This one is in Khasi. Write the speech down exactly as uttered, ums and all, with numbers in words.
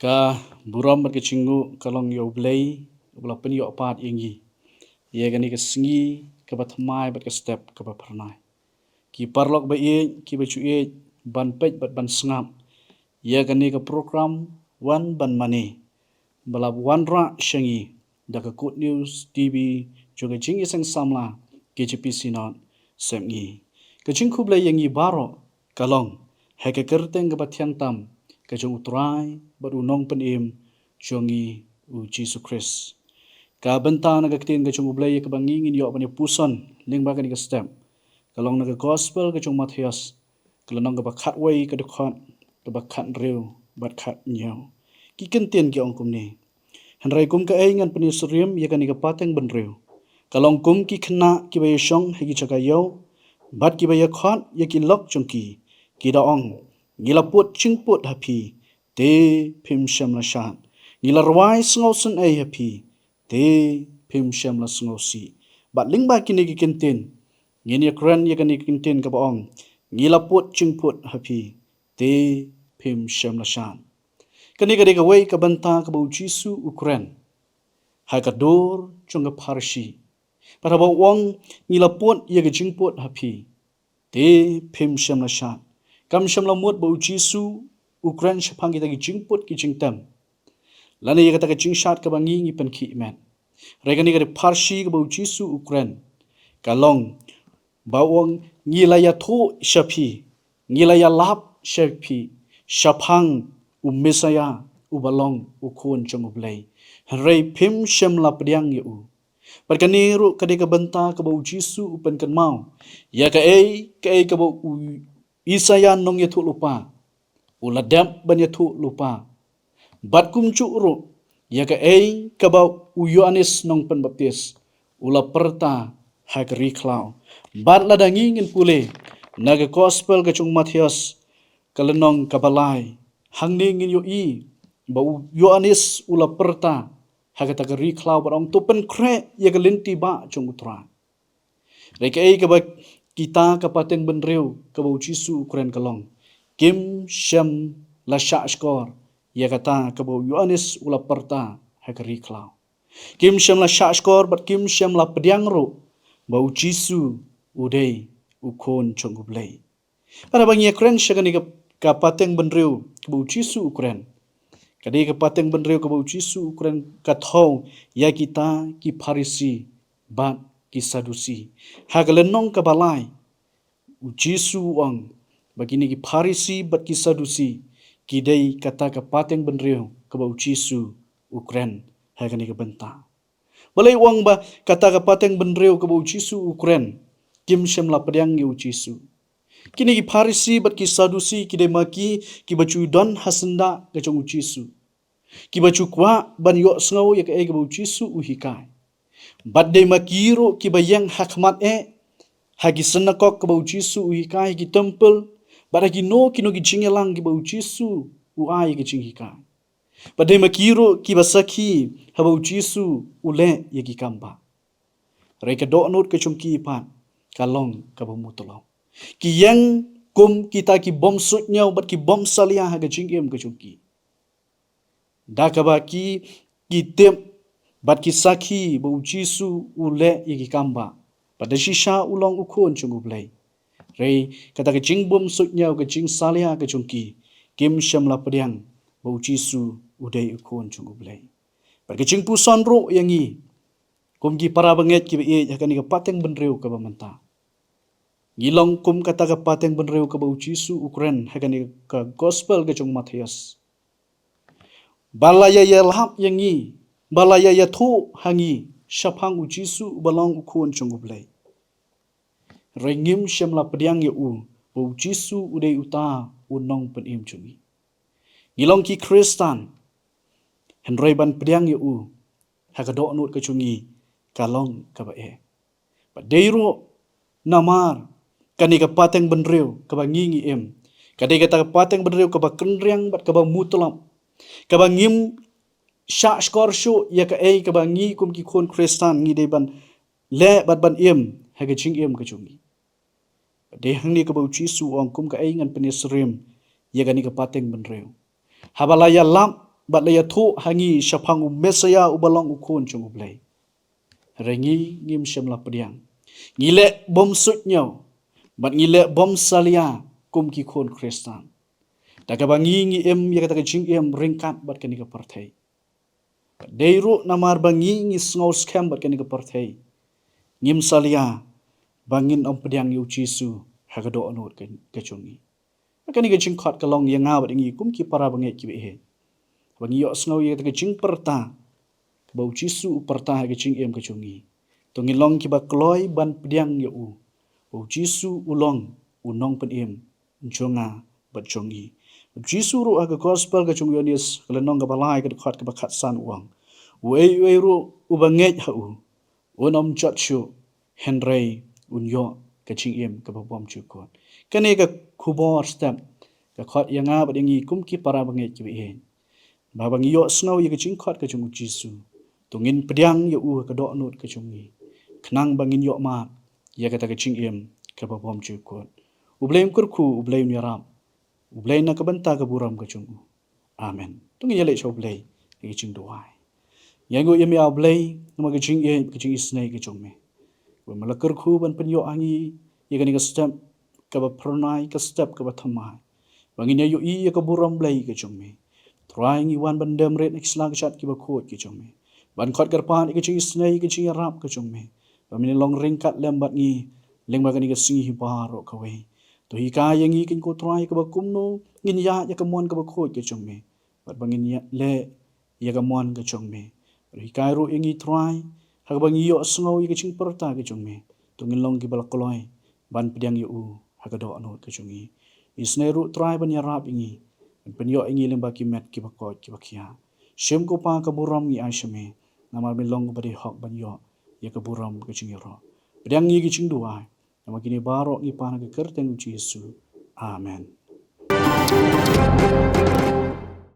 Ka burom bad ka jingnguh ka long ïa U Blei, uba la pynïoh pat ïa ngi ïa kane ka sngi kaba thymmai bad ka step kaba phyrnai. Ki paralok ba ïeit, kiba ju ïeit ban peit bad ban sngap ïa kane ka program Wan Ban Mane, ba la wanrah sha ngi da ka Good News T V jong ka Jingïaseng Samla K J P Synod Sepngi. Ka jingkhublei ïa ngi baroh ka long ha ka kyrteng kaba thiang tam ka jong U Trai bad U Nongpynim jong ngi, U Jisu Khrist. Ka bynta na ka ktien ka jong U Blei ïa kaba ngi ngin ïoh ban ïa puson lyngba kane ka step ka long na ka Gospel ka jong u Mathaios, ka lynnong kaba khatwei, ka dkhot kaba khathynriew bad khathynñiew. Ki kyntien ki ong kumne: Hynrei kum kaei ngan pyni syriem ïa kane ka pateng bynriew, ka long kum ki khynnah kiba ïashong ha ki jaka ïew bad kiba ïakhot ïa ki lok jong ki, ki da ong, 'Ngi la put jingput ha phi, te phim shym la shad. Ngi la rwai sngewsynei ha phi, te phim shym la sngewsih.' Bad lyngba kine ki kyntien ngin ïakren ïa kane ka kyntien kaba ong, 'Ngi la put jingput ha phi, te phim shym la shad.' Kane ka dei kawei ka bynta kaba U Jisu u kren ha ka dur jong ka Pharisi. Bad haba u ong, 'Ngi la put ïa ka jingput ha phi, te phim shym la shad,' kam shym la mut ba U Jisu u kren shaphang kita ki jingput ki jingtem lane ïa kata ka jingshad kaba ngi ngi pynkhih met. Hynrei kane ka dei Pharisi kaba U Jisu u kren, ka long ba u ong, 'Ngi la ïathuh sha phi, ngi la ïalap sha phi shaphang u Messaïah uba long u Khun jong U Blei, hynrei phim shym la pdiang ïa u.' Bad kane ruh ka dei ka bynta kaba U Jisu u pynkynmaw ïa kaei kaei kaba u Isaïah nongïathuhlypa u la dep ban ïathuhlypa, bad kumjuh ruh ïa kaei kaba u Ïoannis Nongpynbaptis u la pyrta ha ka ri khlaw. Bad lada ngi ngin pule na ka Gospel ka jong u Mathaios, ka lynnong kaba lai, hangne ngin ïohi ba u Ïoannis u la pyrta ha kata ka ri khlaw bad ong, 'To pynkhreh ïa ka lynti bah jong U Trai.' Hynrei kaei kaba kita ka pateng bynriew kaba U Jisu u kren ka long, kim shym la shahshkor ïa kata kaba u Ïoannis u la pyrta ha ka ri khlaw. Kim shym la shahshkor bad kim shym la pdiang ruh ba U Jisu u dei u Khun jong U Blei. Bad haba ngi ïakren sha kane ka, ka pateng bynriew kaba U Jisu u kren, ka dei ka pateng bynriew kaba U Jisu u kren ka thew ïa kita ki Pharisi bad ki Sadusi. Ha ka lynnong kaba lai, U Jisu u ong ba kine ki Pharisi bad ki Sadusi ki dei kata ka pateng bynriew kaba U Jisu u kren ha kane ka bynta. Balei u ong ba kata ka pateng bynriew kaba U Jisu u kren kim shym la pdiang ïa U Jisu? Kine ki Pharisi bad ki Sadusi ki dei ma ki kiba ju don ha syndah ka jong U Jisu, kiba ju kwah ban ïohsngew ïa kaei kaba U Jisu u hikai. Bad dei ma ki ruh kiba ïeng ha khmat eh ha ki synagog kaba U Jisu u hikai, ha ki templ, bad ha kino kino ki jingïalang kiba U Jisu u ai ïa ki jinghikai. Bad dei ma ki ruh kiba sakhi haba U Jisu u leh ïa ki kam bah. Hynrei ka dohnud ka jong ki pat ka long kaba mutulop. Ki ïeng kum kita ki bym suidñiew bad ki bym salia ha ka jingim ka jong ki, da kaba ki, ki tip bad ki sakhi ba U Jisu u leh ïa ki kam bah, bad da shisha u long u Khun jong U Blei. Hynrei kata ka jingbym suidñiew, ka jingsalia ka jong ki, kim shym la pdiang ba U Jisu u dei u Khun jong U Blei. Bad ka jingpuson ruh ïa ngi kum ki para bangeit kiba ïeit ha kane ka pateng bynriew kaba mynta, ngi long kum kata ka pateng bynriew kaba U Jisu u kren ha kane ka Gospel ka jong u Mathaios, ba la ïa ïalap ïa ngi, ba la ïa ïathuh ha ngi shaphang U Jisu uba long u Khun jong U Blei. Hynrei ngim shym la pdiang ïa u ba U Jisu u dei uta u Nongpynim jong ngi. Ngi long ki Khristan, hynrei ban pdiang ïa u ha ka dohnud ka jong ngi ka long kaba eh. Bad dei ruh namar kane ka pateng bynriew kaba ngi ngi im, ka dei kata ka pateng bynriew kaba kynriang bad kaba mutulop, kaba ngim shahshkor shuh ïa kaei kaba ngi kum ki khun Khristan ngi dei ban leh bad ban im ha ka jingim ka jong ngi. Bad dei hangne kaba U Jisu u ong, kum kaei ngan pyni syriem ïa kane ka pateng bynriew? Haba la ïalap bad la ïathuh ha ngi shaphang u Messaïah uba long u Khun jong U Blei. Hynrei ngi ngim shym la pdiang. Ngi leh bym suidñiew bad ngi leh bym salia kum ki khun Khristan. Da kaba ngi ngi im ïa kata ka jingim ryngkat bad kane ka pyrthei. Bad dei ruh namar ba ngi ngi sngew skhem bad kane ka pyrthei, ngim salia ba ngin ym pdiang ïa U Jisu ha ka dohnud ka, ka jong ngi. Kane ka jingkhot ka long ïa nga bad ïa ngi kum ki para bangeit kiba ïeit. Ba ngi ïohsngew ïa kata ka jingpyrta kaba U Jisu u pyrta ha ka jingim ka jong ngi, to ngin long kiba kloi ban pdiang ïa u. U Jisu u long u Nongpynim jong nga bad jong ngi. U Jisu ruh ha ka Gospel ka jong u Ïoannis, ka lynnong kaba lai, ka dkhot kaba khatsan, u ong, uei uei ruh uba ngeit ha u, un ym jot shuh, hynrei un ïoh ka jingim kaba bymjukut. Kane ka khubor step ka khot ïa nga bad ïa ngi kum ki para bangeit kiba ïeit, ba ba ngi ïohsngew ïa ka jingkhot ka jong U Jisu, to ngin pdiang ïa u ha ka dohnud ka jong ngi, khnang ba ngin ïoh mad ïa kata ka jingim kaba bymjukut. U Blei un kyrkhu, U Blei un ïarap, U Blei na ka bynta ka burom ka jong u. Amen. To ngin ïaleit sha U Blei ha ka jingduwai. Ngi ainguh ïa me, A Blei, namar ka jingïeit, ka jingisynei ka jong me, ba me la kyrkhu ban pynïoh ha ngi ïa kane ka step kaba phyrnai, ka step kaba thymmai, ba ngin ïa ïohi ïa ka burom Blei ka jong me. Trai, ngi wan ban dem rit na ki sla ki jait kiba khuid ki jong me, ban khot kyrpad ïa ka jingisynei, ka jingïarap ka jong me, ba men long ryngkat lem bad ngi lyngba kane ka sngi hi baroh kawei. To hikai ïa ngi, ko Trai, kaba kumno ngin ïaid ïa ka mon kaba khuid ka jong me, bad ba ngin ïa leh ïa ka mon ka jong me. Bad hikai ruh ïa ngi, Trai, ha kaba ngi ïohsngew ïa ka jingpyrta ka jong me, to ngin long kiba la kloi ban pdiang ïa u ha ka dohnud ka jong ngi. Isynei ruh, Trai, ban ïarap ïa ngi, ban pynïoh ïa ngi lyngba ki met kiba koit kiba khiah. Shim, ko Pa, ka burom ngi ai sha me, namar me long uba dei hok ban ïoh ïa ka burom ka jong ngi baroh. Pdiang ïa ngi, ka jingduwai, namar kine baroh ngi pan ha ka kyrteng U Jisu. Amen.